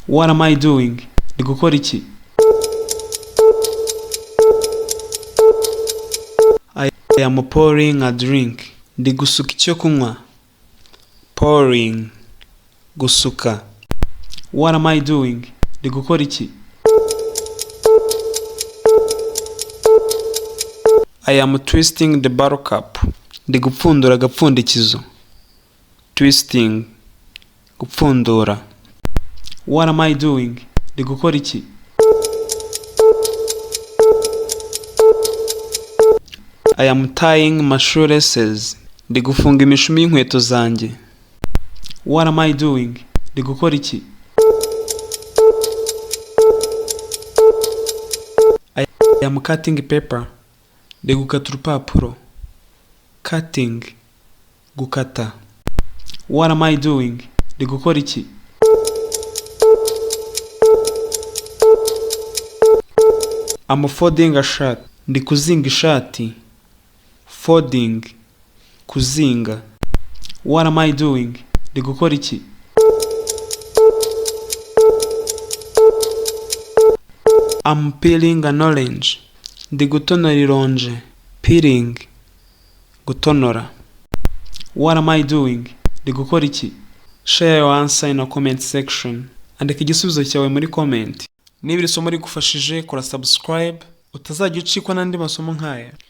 What am I doing? Ndi gukora iki? I am pouring a drink. Ndi gusuka icyo kunywa. Pouring. Gusuka. What am I doing? Ndi gukora iki? I am twisting the bottle cap. Ndi gupfundura agapfundikizo. Twisting. Gupfundura. What am I doing? Ndi gukora iki? I am tying my shoelaces. Ndi gufunga imishumi y'inkweto zanjye. What am I doing? Ndi gukora iki? I am cutting paper. Ndi gukata urupapuro. Cutting. Gukata. What am I doing? Ndi gukora iki? I'm folding a shirt. Ndi kuzinga ishati. Folding. Kuzinga. What am I doing? Ndi gukora iki? I'm peeling an orange. Ndi gutonora ironje. Peeling. Gutonora. What am I doing? Ndi gukora iki? Share your answer in a comment section. Andika igisubizo cyawe muri comment. Niba iri somo rigufashije, kora subscribe utazajya ucikwa n'andi masomo nk'aya.